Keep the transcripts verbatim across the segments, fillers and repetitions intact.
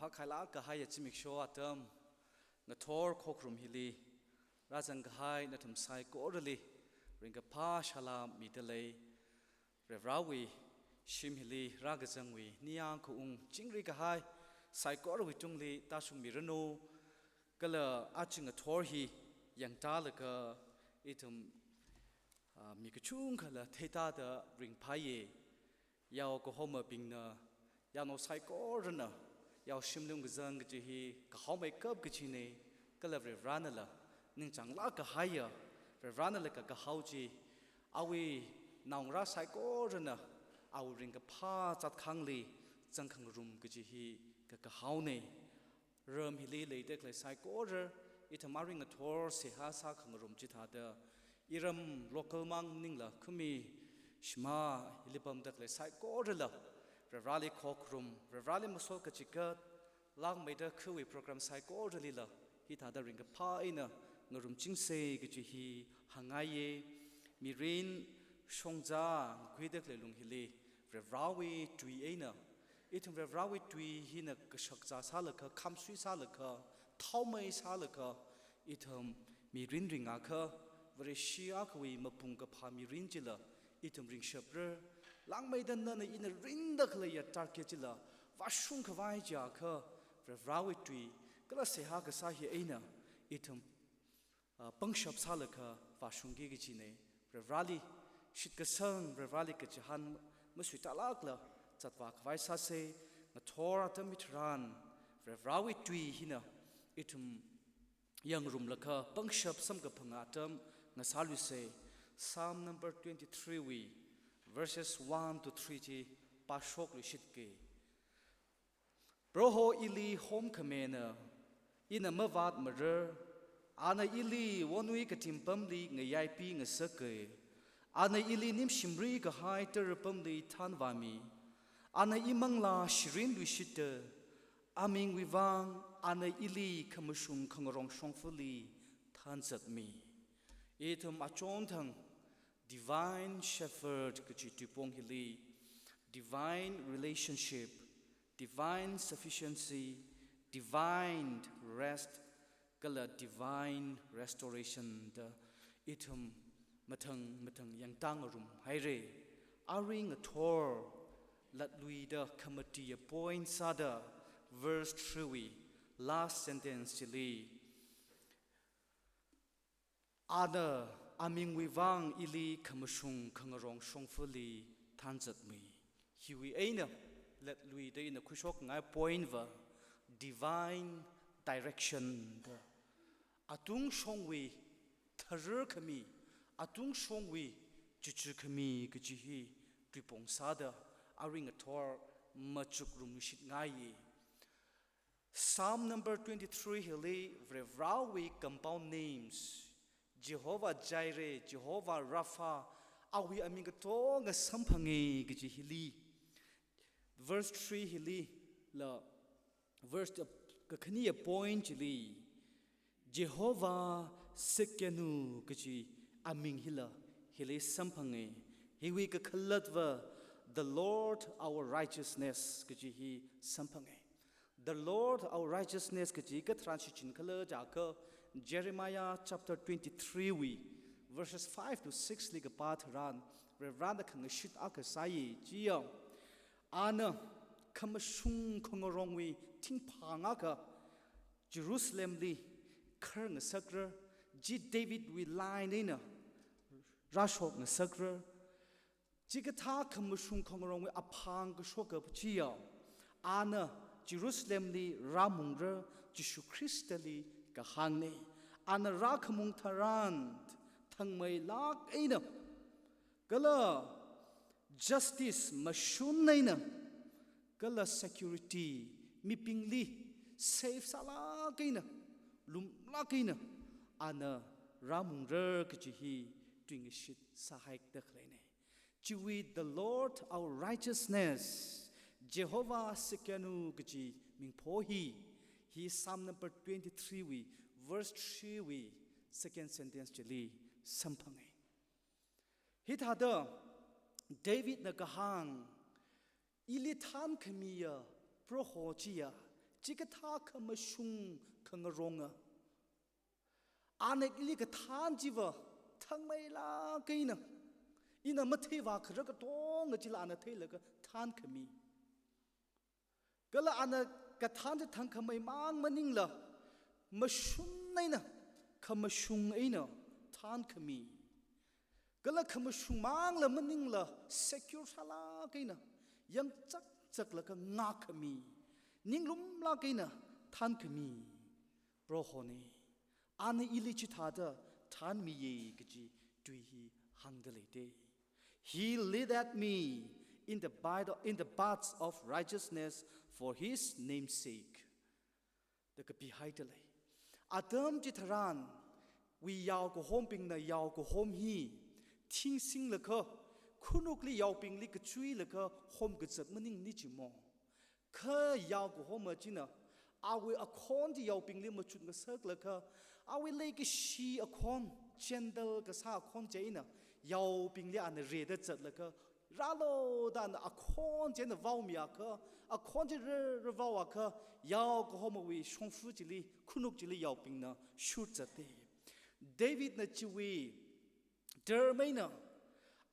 Phākhailāk kahaiya zimiksho atam, ngathor khokharum hili rāzang kahai nathum saikorali ringkaphā salām midalei. Varivarāwui shim hili rākazangwui ningyāng khaung chingri kahai saikorawui tungli tāshungmiranu. Kala aja ngathor hi yangtālaga ithum, ah, mi kachungkhala theithāda ringphāya. Yao kahomabingna, yaonao saikorana, yao shimlung kazang kaji hi kahaomeikap kajina, kala Varivarānala ningchānglāk kahaiya, Varivarānala kakahao chi, awui naongarā saikorana awui ringkaphā zatkhangli zangkhangarum kaji hi kakahaona. Ram hili leida khalei saikora, ithum aring ngathor seihā sākhangarum chithāda, iram local mang maningla khami shimā hili pamda khalei saikorala Varivarāli khokharum, Varivarāli masot kachikat, langmeida khawui program saikoralila hithāda ringkaphā eina ngarumchingsa kaji hi hāngngaiya. Mirin shongza khuida khalei lung hili Varivarāwui tui eina, ithum Varivarāwui tui hina kashakzā sālaga, khamsui sālaga, thaomei sālaga, ithum mirin ringakha, Vareshi akhawui mapung kaphā mirin chila ithum ringshapra. Langmeida nana ina ringda khaleiya target chila vāshung khavai chiakha, Varivarāwui tui kala seihā kasā hi eina ithum, ah, pangshap sālaga vāshungki kajina. Varivarāli shitkasang, Varivarāli kachihān masuitālākla zatvā khavai sāsa. Ngathor atam hitharan Varivarāwui tui hina ithum yangngarumlaga pangshap samkaphanga atam ngasāluisa. Psalm number twenty-three wui verses one to three chi pāshokluishitki. Proho ili homkhamena, ina mavātmara, ana ili wonwui katim pamli ngayai pingasaka. Ana ili nimshimri kahai tara pamli thanvāmi. Ana imanglā shirinluishitta, amingwui vang ana ili khamashung khangarong shongfali thanzatmi. Ithum achonthang Divine Shepherd kaji tuipong hili, divine relationship, divine sufficiency, divine rest, kala divine restoration da ithum mathang mathang yangtāngarum haira. Aring ngathor latluida khamatiya point sāda verse three wui last sentence chili, ana amingwui vang ili khamashung khangarong shongfali thanzatmi. Hiwui eina latluida ina khuishokngai point va divine direction da. Atungshongwui tharar khami, atungshongwui chuchu khami kaji hi tuipong sāda aring ngathor machukrumluishitngaiya. Psalm number twenty-three hili Varivarāwui compound names, Jehovah Jireh, Jehovah Rapha, awui aming katonga samphanga kaji hili, verse three hilila, verse, uh, kakhaniya point chili, Jehovah Tsidkenu kaji aming hila hili samphanga. Hiwui kakhalatva, the Lord our righteousness kaji hi samphanga. The Lord our righteousness kaji katharan shichinkhala jiakha, Jeremiah chapter twenty-three wui verses five to six li kapā tharan, Varivarāna khangashit akha sāya chiya, ana khamashung khangarongwui thingphang akha Jerusalemli khar ngasakra, chi Davidwui line eina rāshok ngasakra. Chikathā khamashung khangarongwui aphang kashoka chiya, ana Jerusalemli rāmungra, Jishu Khristali kahāngna. Ana rākhamung tharan thangmeilāk eina, kala justice mashun eina, kala security, mibingli safe sālāk eina, lumlāk eina ana rāmungra kaji hi tuingashit sāhaida khaleina. Chiwui the Lord our righteousness, Jehovah Tsidkenu kaji mingpho hi, hi Psalm number twenty-three wui verse three wui second sentence chili samphanga. Hithāda Davidna kahāng, ili thankhamiya Proho chiya Chikathā khamashung khangaronga, ana ili kathān chiva thangmeilāk eina, ina matheivā kharā katonga chila ana theilaga thānkhami. Kala ana kathān chi thangkhamei mang maningla, mashun eina, khamashung eina thānkhami. Kala khamashung mangla maningla, secure sālāk eina, yangchakchaklaga ngākhami, ninglumlāk eina thānkhami Prohona. Ana ili chithāda thānmiya kaji tui hi hāngda leite. He leadeth me in the path, in the paths of righteousness for his name's sake, da kapihaida lei. Atam chitharan, wui yao kahombingna yao kahom hi thing singlaga, khanukli yaobingli kachuilaga homkazat maningmana chimo. Kha yao kahoma china, awui akhon chi yaobingli machut ngasaklaga, awui leikashi akhon, gentle kasā akhon chieina, yaobingli ana rida zatlaga, rālu da ana akhon chieina vaomiakha, akhon chi rā, rāvaoakha, yao kahomawui shongfa chili, khanuk chili yaobingna shurzate. Davidna chiwui term eina,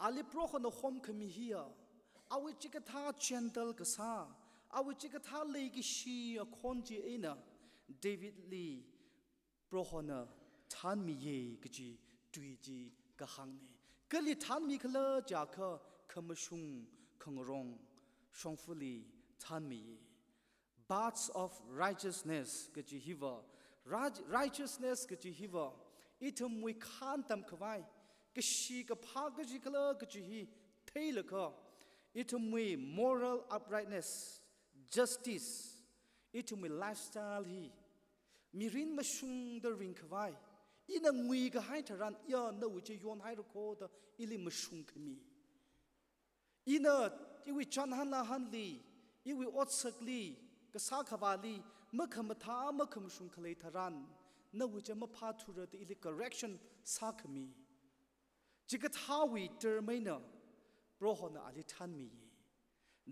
ali Prohona homkhami hiya, awui chikathā gentle kasā, awui chikathā leikashi akhon chieina, Davidli Prohona thānmiya kaji tui chi kahāngna. Kali thānmikhala jiakha, khamashung khangarong shongfali thānmiya. Paths of righteousness kaji hiva, right-, righteousness kaji hiva, ithumwui khān tamkhavai, kashi kaphā kaji khala kaji hi theilaga, ithumwui moral uprightness, justice, ithumwui lifestyle hi mirin mashungda ringkhavai, ina nguikahai tharan, ya nawui chi yonhaira kho da ili mashungkhami. Ina iwui chānhan lāhanli, iwui otsakli, kasā khavāli, makhamathā makhamashung khalei tharan, nawui chi maphāthura da ili correction sākhami. Chikathāwui term eina Prohona ali thānmiya.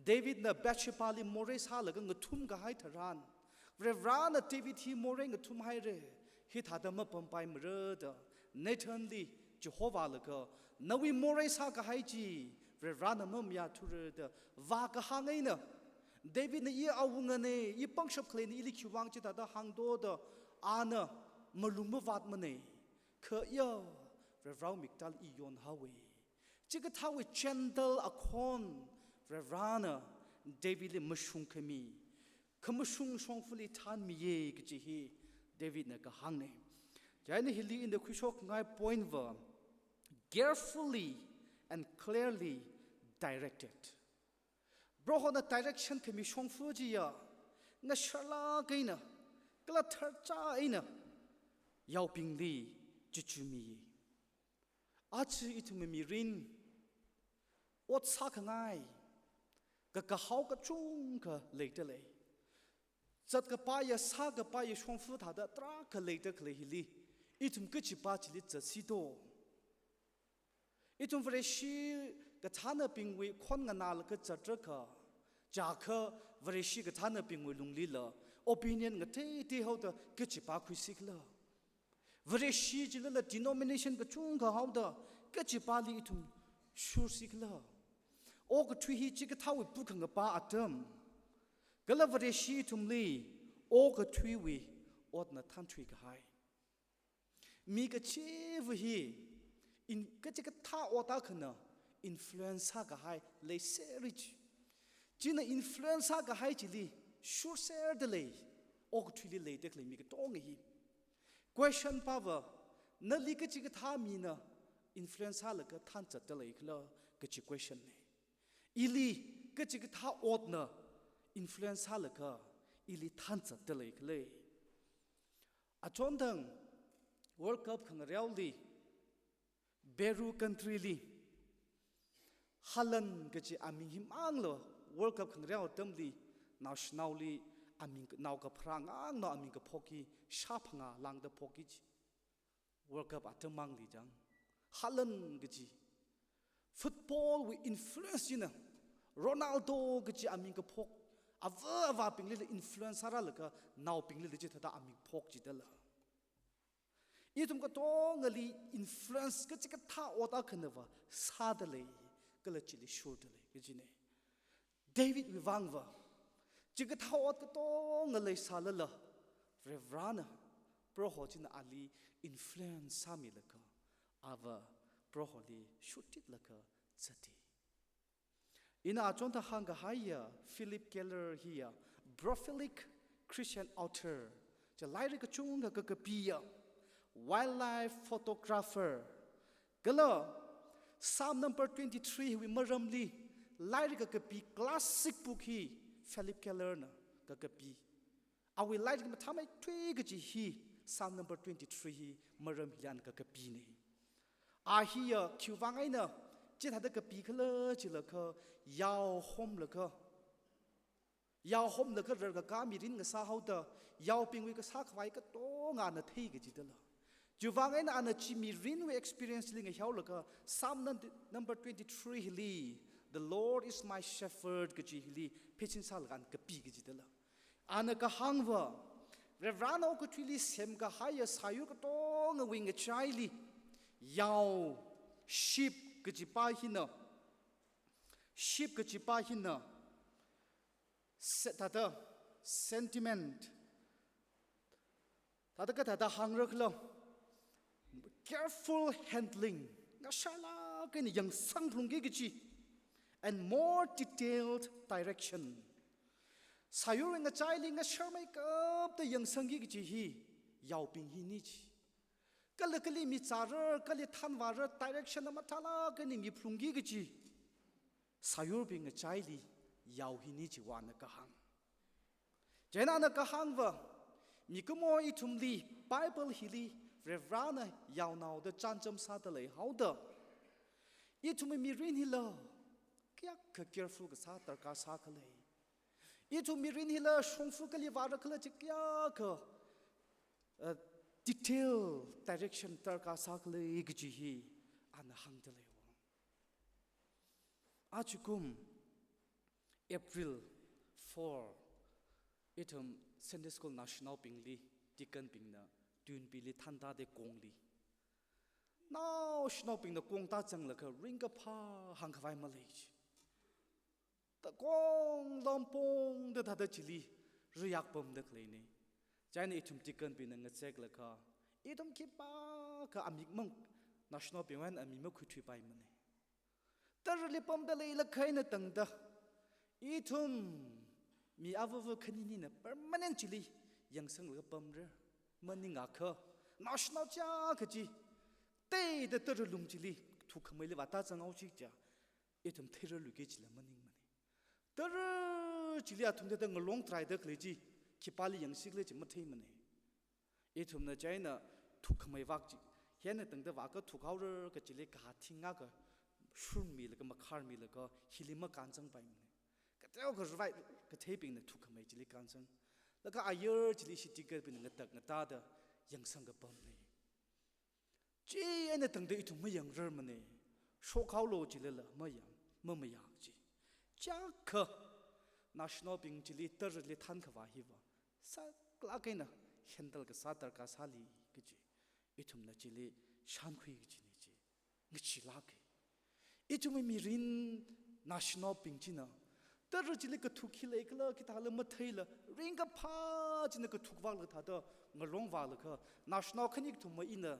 Davidna Bathshebali morei sālaga ngathumkahai tharan, Varivarana David hi morei ngathumhaira, hithāda mapampaimara da Nathanli chihova laga, nawui morei sākahai chi Varivarana mamayāthura da vākahāng eina, Davidna i awungana, i pangshap khaleina, ili khiwuivang chithāda hāngdo da ana malung mavātmana. Kha ya, Varivarawui miktāli i yonhaowa. Chikathāwui gentle akhon Varivarana Davidli mashungkhami, khamashung shongfali thānmiya kaji hi Davidna kahāngna. Chieina hili ina khuishokngai point va, carefully and clearly directed. Prohona direction khami shongfa chiya, ngasharlāk eina, kala tharchā eina, yaobingli chichuimiya. Aja ithumwui mirin, ot sākhangai, kakahao kachungkha leida lei. Zatkapaiya, sākapaiya shongfa thāda tarākha leida khalei hili, ithum kachipa chili zatsi do. Ithum Vareshi kathānabingwui khon nganālaga zatrakha, jiakha Vareshi kathānabingwui lunglila opinion ngateitei haoda kachipa khuisi khala. Vareshi chilala denomination kachungkha haoda kachipali ithum shursi khala. Okathui hi chikathāwui pukhangapa atam, kala Vareshi ithumli okathuiwui otna thānthuikahai. Mi kachiva hi in, kachikathā ot akhana influence sākahai leiserra chi. China influence sākahai chili shurserda lei, okathuili leida khalei mi katonga hi. Question pava, nali kachikathā mina influence sālaga thānzatda lei khala kaji question na. Ili kachikathā otna influence sālaga ili thānzatda lei khala. Achonthang World Cup khangareoli, Peru country li, Haaland kaji aming himangla World Cup khangareo atamli, naoshinaoli aming, naokapharā ngangnao aming kaphok hi shāphangā lāngda phokki chi. World Cup atam mangli chang. Haaland kaji. Football wui influence china, Ronaldo kaji aming kaphok, Ava avābinglila influence sārālaga naobinglila chithāda amik phok jidala. Ithum katongali influence kachikathā ot akhanava sādalei, kala chili shurdalei, kajina. Davidwui vangva, chikathā ot katonga leisālala, Varivarana, Proho china ali influence sāmilaga, ava Proholi shurtitlaga zata. Ina achonda hāngkahaiya Philip Keller hiya prolific Christian author, chi lairik kachungkha kakapiya, wildlife photographer, kala Psalm number twenty-three hiwui maramli lairik kakapi, classic book hi Philip Kellerna kakapi. Awui lairik mathāmeithui kaji hi Psalm number twenty-three hi maram hili ana kakapina. A hiya khiwui vang eina chithāda kapikhala chilakha, yao homlaga, yao homlaga rarkaka mirin ngasāhaoda, yaobingwui kasā khavai katonga ana thei kajidala. Chiwui vang eina ana chi mirinwui experience li ngahiaolaga, Psalm num-, number twenty-three hili, "The Lord is my shepherd," kaji hili pheisin sālaga ana kapi kajidala. Ana kahāngva, Varivarana okathuili semkahaiya sāyur katongawui ngachaili, yao, sheep kajipa hina, sheep kajipa hina, se-, thāda sentiment, thāda kathāda hāngra khala, careful handling, ngasharlāk eina yangsang phalungki kaji, and more detailed direction. Sāyurwui ngachaili ngasharmeikapta yangsangki kaji hi yaobing hina chi. Kala kali mizāra, kali thanvāra, direction na mathālāk eina miphalungki kaji sāyurbing ngachaili yao hina chiwui ana kahāng. Chieina ana kahāngva, mikumo ithumli Bible hili Varivarana yaonao da chānjam sāda leihaoda, ithumwui mirin hila kayākha careful kasā darkar sākhala, ithum mirin hila shongfa kali vāra khala chi kayākha, uh, detail direction darkar sākhala kaji hi ana hāngda leiya. Ajakum April four, ithum Sunday School naoshinaobingli, deacon bingna, tunpili thānda de kongli. Naoshinaobingna kongda zanglaga ringkaphā hāngkhavai malei chi. Ta kong lampong da thāda chili riyak pamda khaleina. Chieina ithum deacon bingna ngazeklaga, ithum khipākha amikmang, naoshinaobingwui eina ami makhuithuipaimana. Tarali pamda leilakha eina tangda, ithum mi avava khaninina permanent chili yangsanglaga pamra maningakha, naoshinao chiyākha chi teida tara lung chili thukkhameili vāda zanghaosi chiakha, ithum theirarluiki chila maningmana. Tara chili athum thāda ngalong try da khalei chi, khipāli yangsi khala chi matheimana. Ithumna chieina thukkhamei vak chi, hi eina tangda vākha thukkhaora kajili kahā thing akha shurmilaga, makharmilaga, hili makānzangpaimana. Kateokha ravai katheibingna thukkhamei chili kānzang. Laga ayar chili ishi deacon bingna ngatak ngatāda yangsang kapamna. Chi eina tangda ithum mayangrarmana. Shokhaolo chilala mayang, mamayang chi. Chiyākha naoshinaobing chili tarali thānkhavā hiva saklāk eina handle kasā darkar sāli kaji, ithumna chili shānkhui kajina chi. Ngacheelāka. Ithumwui mirin naoshinaobing china tara chili kathuk khi leikhala, khi thāla matheila, ringkaphā china kathuk vālaga thāda ngalong vālaga, naoshinao khani kathum ma ina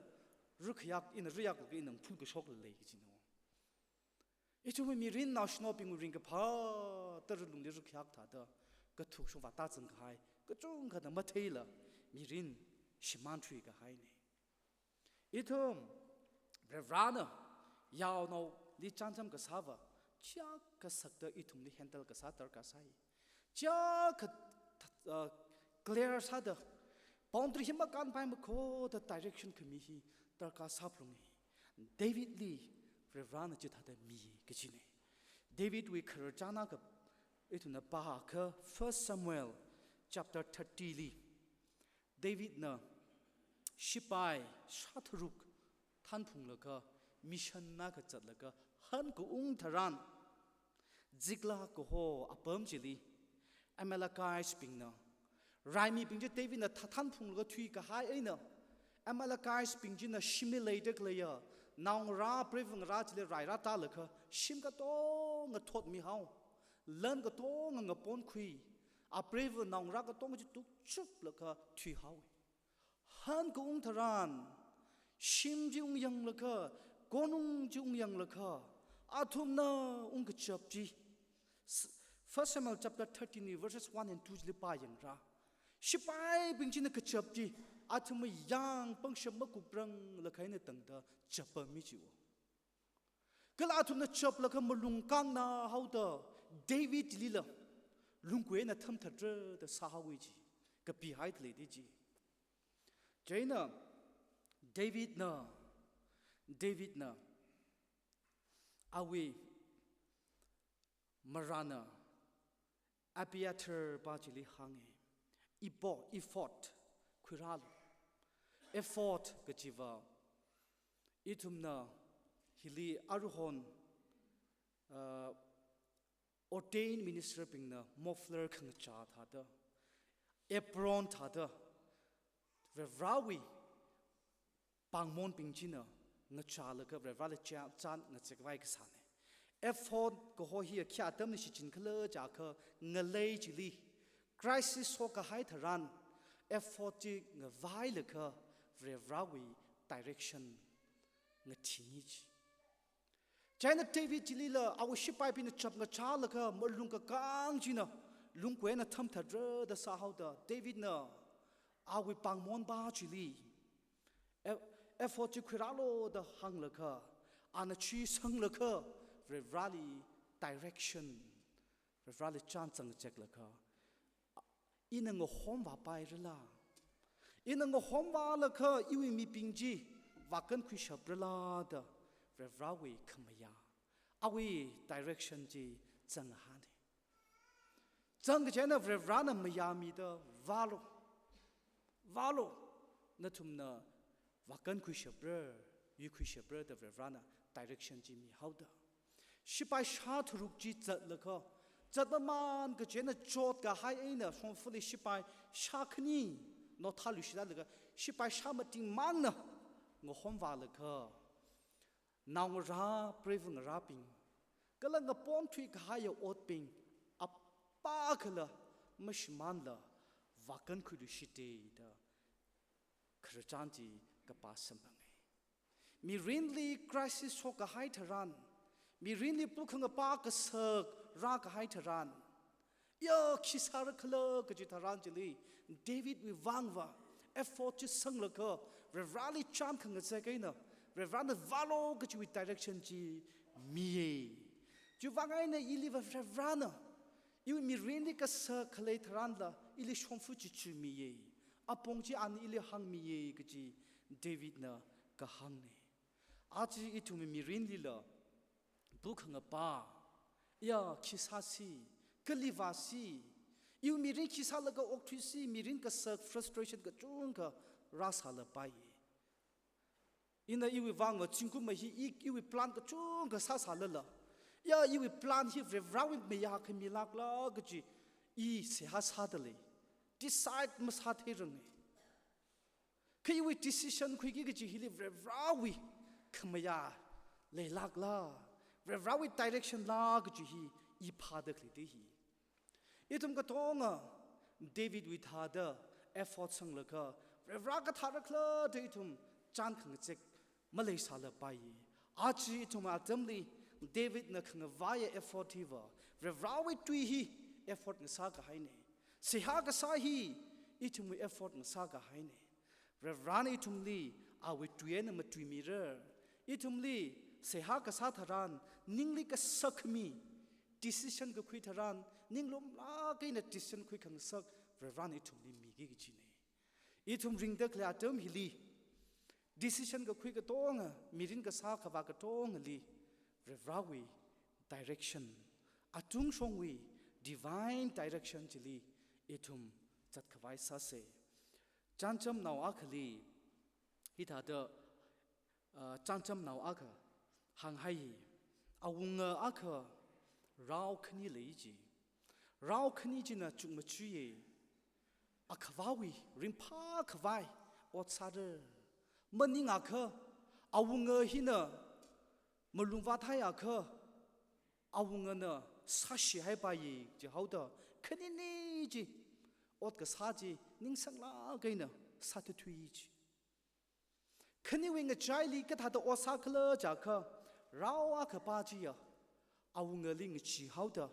rikhayak, ina riyaklaga ina ngaphun kashokla lei kajina. Ithumwui mirin naoshinaobingwui ringkaphā tara lungli rikhayak thāda kathuk shong vāda zangkahai kachungkhana matheila, mirin shimān thuikahaina. Ithum Varivarana yaonaoli chānjam kasāva chiyākha sakta ithumli handle kasā darkar sai. Chiyākha, uh, clear sāda, boundary hi makānpaimako da direction khami hi darkar sāphalunga. Davidli Varivarana chithāda mi kajina. Davidwui khararchan akha ithumna pākha First Samuel chapter thirty li, Davidna shipai shātharuk thanphunglaga, mission akha zatlaga, hankaung tharan, Ziklag kaho apam chili, Amalekites bingna, raimibing chi Davidna thathan phunglaga thuikahai eina, Amalekites bing china shimli leida khaleiya naongarā, preiva ngarā chili rai rātālaga shim katonga thotmihao, lan katonga ngaponkhui, apreiva naongarā katonga chi tukchuplaga thuihaowa. Hankaung tharan, shim chi ungyanglaga, konung chi ungyanglaga, athumna ungkachap chi. S-, First Samuel chapter thirteen verses one and two chili pāyangra. Shipaibing china kachap chi, athumwui yang pangshap makupranglakha eina tangda chappa mi chiwo. Kala athumna chaplaga malung kangna haoda David chilila lungkui eina thamthatra da sāhaowa ji, kapihai thali di ji. Chieina Davidna, Davidna, awui marāna Abiathar pā chili hānga, Ebo-, ephod khuirālu. Ephod kajiva, ithumna hili aruihon, uh, ordained minister bingna muffler khangachā thāda, apron thāda, Varivarāwui pāngmonbing china ngachālaga Varivarāli chā-, chān ngazekvai kasāna. Ephod kaho hi khayā atamli shichin khala jiakha ngalei chili crisis shokahai tharan ephod chi ngavailaga Varivarāwui direction ngathingmi ji. Chieina David chilila awui shipaibingna chap ngachālaga malung kakang china lungkui eina thamthatra da sāhaoda Davidna awui pāngmon pā chili e-, ephod chi khuirālu da hānglaga, ana chi sanglaga, Varivarāli direction, Varivarāli chān zangzeklaga, ina ngahomvāpairala, ina ngahomvālaga iwui mibing chi vākankhuishaprala da Varivarāwui khamayā, awui direction chi zanghāna. Zangkachieina Varivarāna mayāmida, vālu, vālu, nathumna vākankhuishapra, yuikhuishapra da Varivarāna direction chi mihaoda, shipai shā tharuk chi zatlaga, zatmaman kachieina chotkahai eina shongfali shipai shā khani nothāluishitlaga, shipai shā matingmangna ngahomvālaga, naongarā, preiva ngarābing, kala ngapon thuikahaiya otbing apā kala mashimānla vākankhuiluishita da khararchan chi kapā samphanga. Mirinli crisis shokkahai tharan, mirinli pukhangapā kasak rākahai tharan, ya khi sāra khala kaji tharan chili, Davidwui vangva ephod chi sanglaga, Varivarāli chān khangazek eina, Varivarāna vālu kajiwui direction chi miya. Chiwui vang eina iliva Varivarāna iwui mirinli kasak khalei tharanla ili shongfa chichimiya. Apong chi ana ili hāngmiya kaji Davidna kahāngna. Aja ithumwui mirinlila pukhangapā, ya khi sāsi, kali vāsi, iwui mirin khi sālaga okthuisi, mirin kasak, frustration kachungkha rāsālapai. Ina iwui vangva zingkumva hi i, iwui plan kachungkha sāsālala, ya iwui plan hi Varivarāwui mayā khamilākla kaji i seihā sādalei. Decide masātheiranga. Kha iwui decision khuiki kaji hili Varivarāwui khamayā leilākla, Varivarāwui direction la kaji hi i phāda khalei hi. Ithum katonga Davidwui thāda ephod sanglaga, Varivarā kathāra khala da ithum chān khangazek maleisālapai. Aja ithum atamli Davidna khangavaiya ephod hiva, Varivarāwui tui hi ephod ngasākahaina. Seihā kasā hi ithumwui ephod ngasākahaina. Varivarāna ithumli awui tui eina matuimira. Ithumli seihā kasā tharan, ningli kasak khami decision kakhui tharan, ninglumlāk eina decision khuikhangasak Varivarāna ithumli miki kajina. Ithum ringda khalei atam hili, decision kakhui katonga, mirin kasā khavā katongali, Varivarāwui direction, atungshongwui divine direction chili ithum zatkhavai sāsa. Chānjamnao akhali hithāda, ah, chānjamnao akha hānghai, awunga akha rao khani lei ji. Rao khani china chukmachuiya. Akhavāwui ringphākhavai ot sāra. Maningakha, awunga hina malung vāthaiakha, awungana sāshihaipai jihaoda, khanini chi ot kasā chi ningsanglāk eina sāthathui ji. Khaniwui ngachaili kathāda ot sākhala jiakha, rao akhapa chiya awungali ngacheehaoda,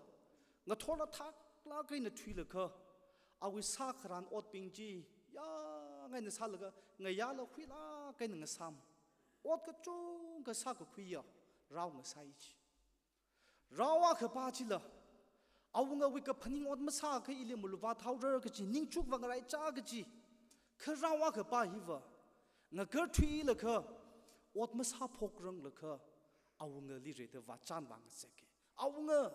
ngathorla thaklāk eina thuilaga, awui sākharan otbing chi yāng eina sālaga, ngayāla khuilāk eina ngasām. Ot kachungkha sākakhuiya rao ngasai ji. Rao akhapa chila, awungawui kaphaning ot masākha ili malung vāthaora kaji ningchukva ngaraicha kaji. Kha rao akhapa hiva ngakarthuilaga, ot masāphokranglakha, awungali rida vāchan vāngazeka. Awunga,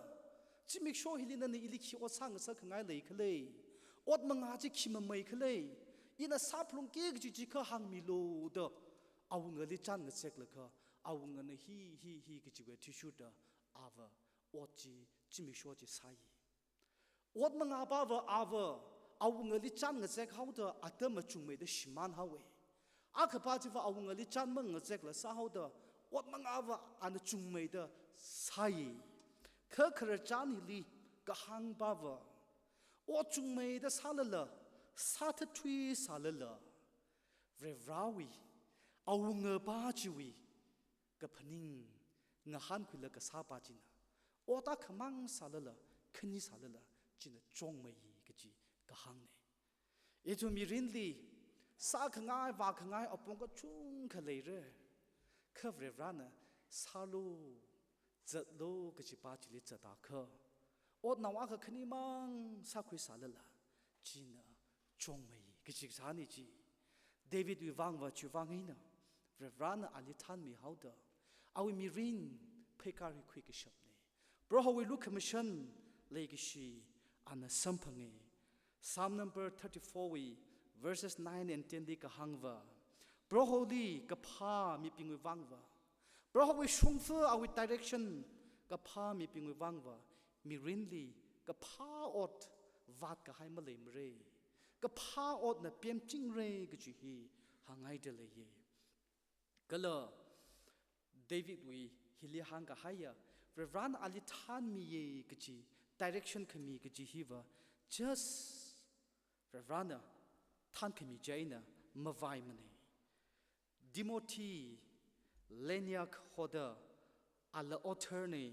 zimiksho hili nana ili khi ot sāngasakkhangai leikhala? Ot mangā chi khi mameikhala? Ina sāphalungki kaji chi kha hāngmilu da, awungali chān ngazeklaga, awungana hi, hi, hi kajiwui athishurda, ava ot chi, zimiksho chi sāi. Ot mangāpava ava awungali chān ngazekhaoda atam machungmeida shimānhaowa. Akhapa chiva awungali chān mangazekla sāhaoda, ot mangāva ana chungmeida sāi. Kha khararchan hili kahāngpava, ot chungmeida sālala, sāthathui sālala, Varivarāwui, awungapa chiwui kaphaning ngahānkhuilaga sāpa china, ot akhamang sālala, khani sālala, china chungmei kaji kahāngna. Ithum mirinli sākhangai, vākhangai apong kachungkha leira. Kha Varivarāna sālu, zatlu kajipa chili zatakha, otnao akha khanimang sākhui sālala, china chungmei kaji kasāna ji. Davidwui vangva chiwui vang eina Varivarāna ali thanmihaoda, awui mirin pheikar hi khuikashapna. Prohowui lukhamashan leikashi ana samphanga. Psalm number thirty-four wui verses nine and ten li kahāngva, Proholi kaphā mibingwui vangva, Prohowui shongfa, awui direction kaphā mibingwui vangva, mirinli kaphā ot vātkahai maleimara. Kaphā otna pemchingra kaji hi hānghaida leiya. Kala Davidwui hili hāngkahaiya, Varivarāna ali thanmiya kaji, direction khami kaji hiva, just Varivarāna thankhami chieina mavaimana. Timothy Lenyak hoda, ala author na,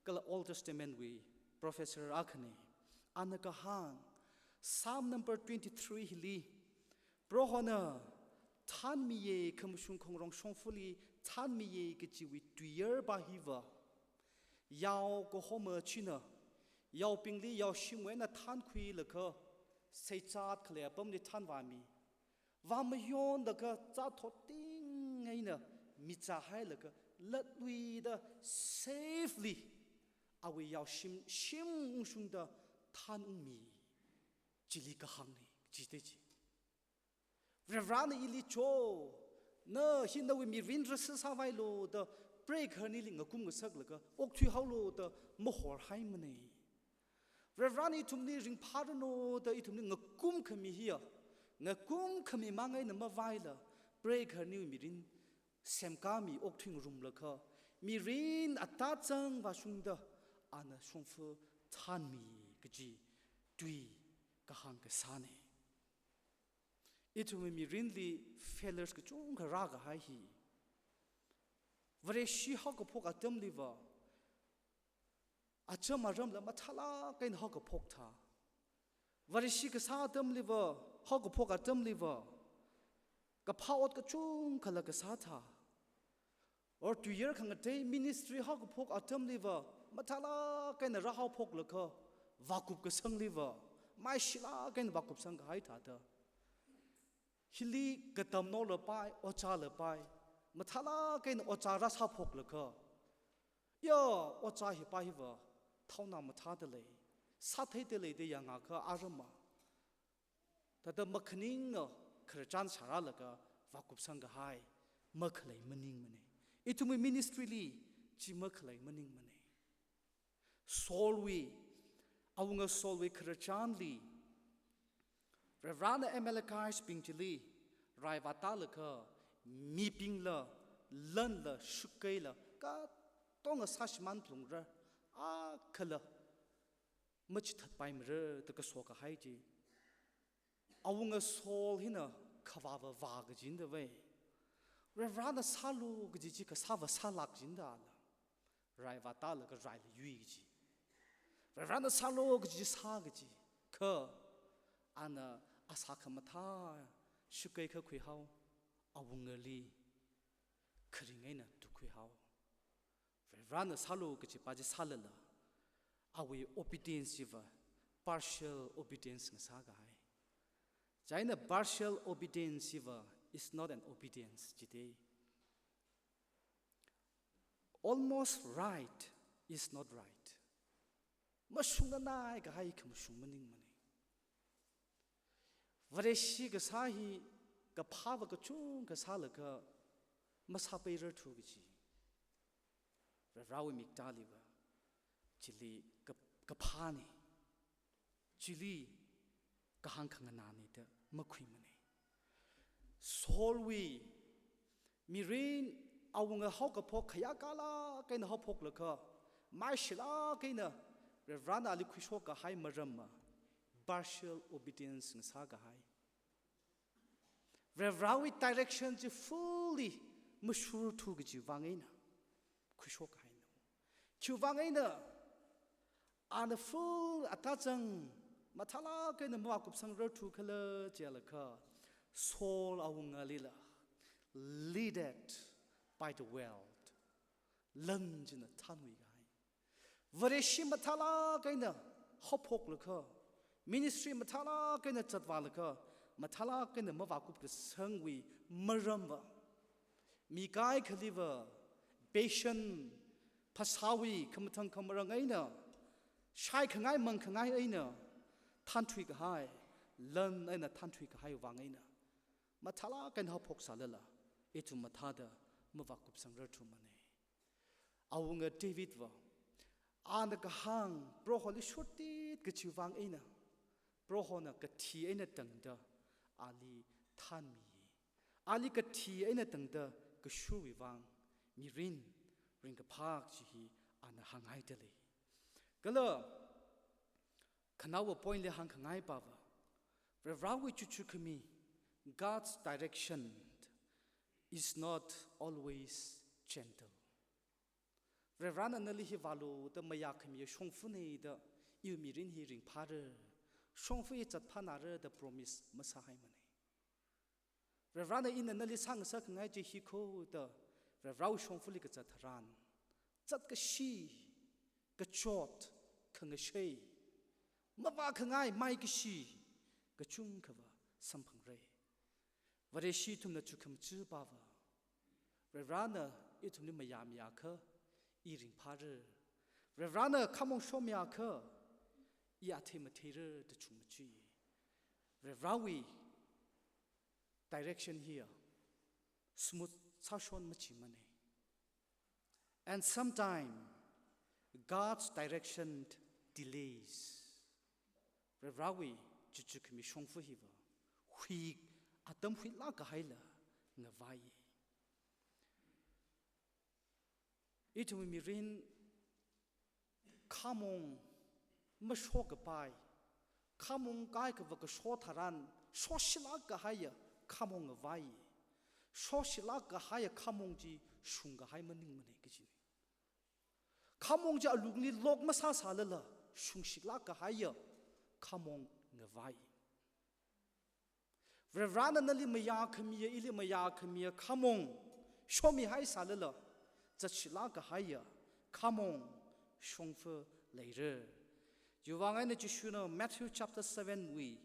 kala Old Testament wui professor akhana. Ana kahāng, Psalm number twenty-three hili, Prohona thanmiya, khamashung khangarong shongfali thanmiya kajiwui tuiyarpa hiva, yao kahoma china yaobingli yaoshimwui eina thankhuilaga, seichat khalei apamli thanvāmi. Vāmayonlaga zatthotting eina michā hailaga, latluida safely awui yaoshim shim ungshungda thanungmi. Chili kahāngna, jida ji. Varivarāna ili cho, na hi nawui mirin rasa sāvailu da preigaharnili ngakum ngasaklaga okthuihaolu da mahorhaimana. Varivarāna ithumli ringphāranu da ithumli ngakumkhami hiya, ngakumkhamimang eina mavaila, preigaharniwui mirin semkāmi, okthuingarumlaga, mirin atat zang vāshungda ana shongfa thanmi kaji tui kahāng kasāna. Ithumwui mirinli failures kachungkha rākahai hi, Vareshi haokaphok atamliva, acham aramla mathālāk eina haokaphok thā. Vareshi kasā atamliva, haokaphok atamliva, kaphā ot kachungkhala kasā thā. Or tuiyar khangatei ministry haokaphok atamliva, mathālāk eina rāhaophoklaga, vākup kasangliva, maishilāk eina vākupsang kahai thāda. Hili katamnaolapai, ojālapai, mathālāk eina ojā rāsāphoklaga, ya, ojā hipa hiva thaona mathāda lei, sātheida lei da yangakha arama, thāda makhaninga khararchan sārālaga vākupsang kahai makhalei maningmana. Ithumwui ministry li chi makhalei maningmana. Saulwui Awunga Saulwui khararchanli, Varivarana Amalekites bing chili rai vātālaga, mibingla, lanla, shukeila, katonga sāshimān phalungra, akhala machithatpaimara da kaso kahai chi. Awunga Saul hina khavāva vā kajina da vai. Varivarana sālu kaji chi kasāva sālāk kajina da ala. Rai vātālaga raila yui kaji. Varivarana sālu kaji sā kaji. Kha ana asā khamathā shukei kakhui hao, awungali kharing eina tukhui hao. Varivarana sālu kajipa chi sālala, awui obedience chiva partial obedience ngasā kahai. Chieina partial obedience chiva is not an obedience jite. Almost right is not right. Mashungnganai kahai khamashung maningmana. Vareshi kasā hi kaphāva kachungkha sālaga masāpairarthu kaji. Varivarawui miktāliva chili ka-, kaphāna. Chili kahāng khanganāna da makhuimana. Saulwui mirin awunga haokaphok khayākalāk eina haophoklaga, maishilāk eina Varivarana ali khuishok kahai maramva partial obedience ngasā kahai. Varivarawui direction chi fully mashurthu kaji vang eina khuishok kahaina. Khiwui vang eina ana full atazang mathālāk eina mavākupsangrarthu khala jilaga, Saul awungalila, leaded by the world, lan china thānwui kahai. Vareshi mathālāk eina haophoklaga, ministry mathālāk eina zatvālaga, mathālāk eina mavākupkasangwui maramva, mi kaikhaliva patient, phasāwui khamathang khamarang eina, shaikhangai mangkhangai eina thānthui kahai, lan eina thānthui kahai vang eina mathālāk eina haophok sālala, ithum mathāda mavākupsangrarthumana. Awunga Davidva, ana kahāng Proholi shurtit kachiwui vang eina, Prohona kathi eina tangda ali thānmiya. Ali kathi eina tangda kashurwui vang, mirin ringkaphā chi hi ana hānghaida lei. Kala khanaowa point li hāngkhangaipava, Varivarawui chuchu khami, God's direction is not always gentle. Varivarana nali hi vālu da mayākhamiya shongfana da, iwui mirin hi ringphāra, shongfa hi zatphānāra da promise masāhaimana. Varivarana ina nali sāngasakngai chi hi kho da, Varivarawui shongfali kazat tharan, zatkashi, kachot, khangashei, mavākhangai maikashi kachungkhava samphangra. Vareshi ithumna chukhamachipava, Varivarana ithumli mayāmiakha, i ringphāra. Varivarana khamong shomiakha, i athei matheira da chungmachi. Varivarawui direction hiya smooth sāshon machimana. And sometime, God's direction delays. Varivarawui chuchu khami shongfa hiva, hui atam huilāk kahaila ngavai. Ithumwui mirin khamong mashokapai, khamong kaikhava kasho tharan, shoshilāk kahaiya khamong ngavai. Shoshilāk kahaiya khamong chi shungkahai maningmana kajina. Khamong chi alungli lock masāsālala, shungshilāk kahaiya khamong ngavai. Varivarana nali mayākhamiya, ili mayākhamiya khamong shomihaisālala, zatshilāk kahaiya khamong shongfa leira. Chiwui vang eina Jishuna Matthew chapter seven wui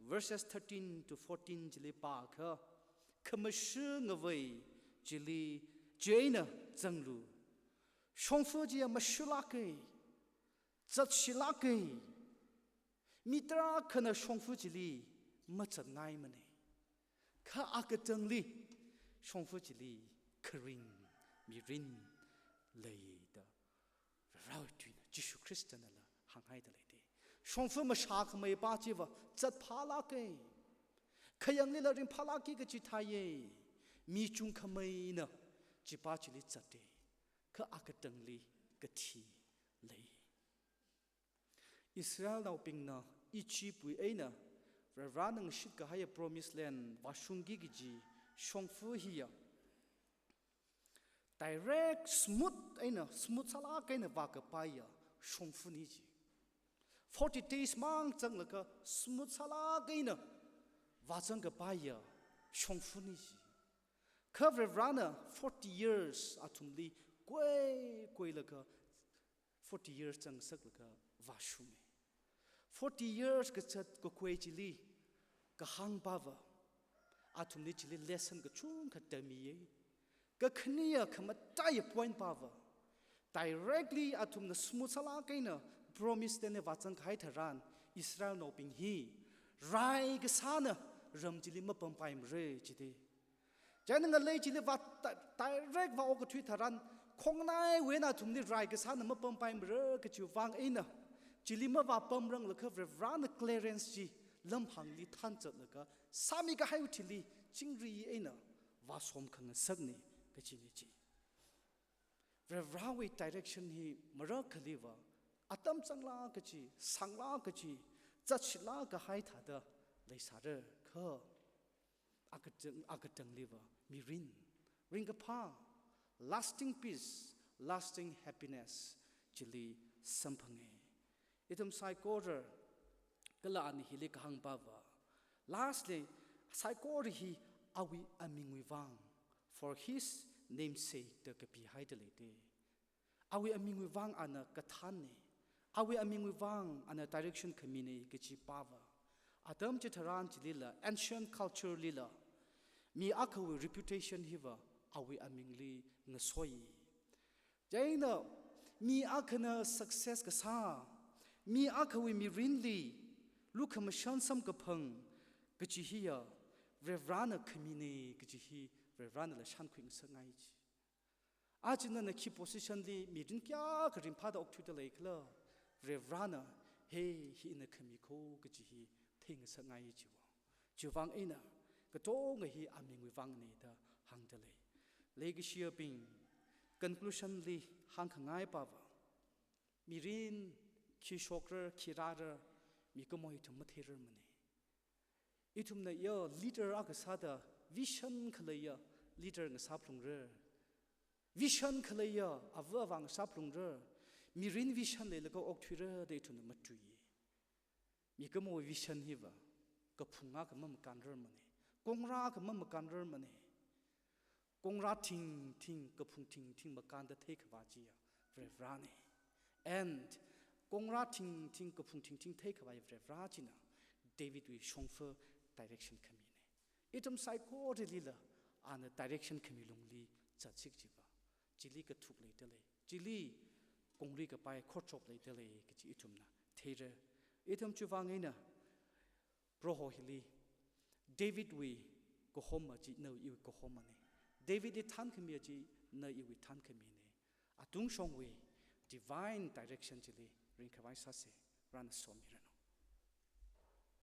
verses thirteen to fourteen chili pākha, khamashu ngavei chili chieina zanglu. Shongfa chiya mashulāka, zatshilāka. Mi tarākhana shongfa chili mazatngaimana. Kha akatangli shongfa chili kharing mirin lei da Varivarawui tuina, Jishu Khristanala hānghaida leida. Shongfa mashākhamei pā chiva zatphālāka. Khayanglila ringphālāka kachi thāya. Mi chungkhameina chipā chili zata. Kha akatangli kathi lei. Israelnaobingna Egyptwui eina Varivarana ngashitkahaiya promised land vāshungki kaji shongfa hiya direct smooth eina, smooth sālāk eina vākapaiya shongfana chi. Forty days mang zanglaga smooth sālāk eina vāzangkapaiya shongfana chi. Kha Varivarana forty years athumli khuikhuilaga forty years zangsaklaga vāshunga. Forty years kazat kakhui chili kahāng pāva athumli chili lesson kachungkha tammiya. Kakhaniya khamataiya point pāva, directly athumna smooth sālāk eina promised land li vāzangkahai tharan Israelnaobing hi rai kasāna ram chili mapampaimara jida. Chieina ngalei chili vā ta-, direct vāokthui tharan, khongnaiwui eina athumli rai kasāna mapampaimara kajiwui vang eina, chili mavāpamranglakha Varivarana clearance chi lamhāngli thanzatlaga sāmikahaiwui thili chingri eina vāsomkhangasakna kajina chi. Varivarawui direction hi marakhaliva atam zanglāk kaji, sānglāk kaji, zatshitlāk kahai thāda leisāra kha akatang, akatangliva mirin, ringkaphā, lasting peace, lasting happiness chili samphanga. Ithum saikora kala ana hili kahāng pāva, lastly, saikora hi awui amingwui vang, for his namesake da kapihaida leida. Awui amingwui vang ana kathānna. Awui amingwui vang ana direction khamina kaji pāva. Atam chitharan chilila, ancient culture lila, mi akhawui reputation hiva awui amingli ngasoi. Chieina mi akhana success kasā, mi akhawui mirinli lukhamashan samkaphang kaji hiya Varivarana khamina kaji hi Varivaranala shānkhuingasakngai chi. Aja nana khi position li mirin kayākha ringphāda okthuida leikhala, Varivarana, he, hi ina khami kho kaji hi theingasakngai chiwa. Chiwui vang eina katonga hi amingwui vangna da hāngda lei. Leikashiyabing, conclusion li hāngkhangai pāva, mirin khi shokra, khi rāra, mikumo ithum matheirarmana. Ithumna ya leader akha sāda vision khaleiya leader ngasāphalungra. Vision khaleiya ava avā ngasāphalungra. Mirin vision leilaga okthuira da ithumna matui. Mikumo vision hiva kaphung akha mamakānrarmana. Kongra akha mamakānrarmana. Kongra thingthing, kaphung thingthing makānda theikhavā chiya Varivarana. And kongra thingthing, kaphung thingthing theikhavai Varivara china Davidwui shongfa direction khamina. Ithum saikoralila ana direction khami lungli zatsik chiva, chili kathuk leida lei, chili kongri kapai khorchop leida lei kaji ithumna theira. Ithum chiwui vang eina Proho hili, Davidwui kahoma chi na iwui kahomana. Davidli thānkhamiya chi na iwui thānkhamina. Atungshongwui divine direction chili ringkhavai sāsa. Varena somira.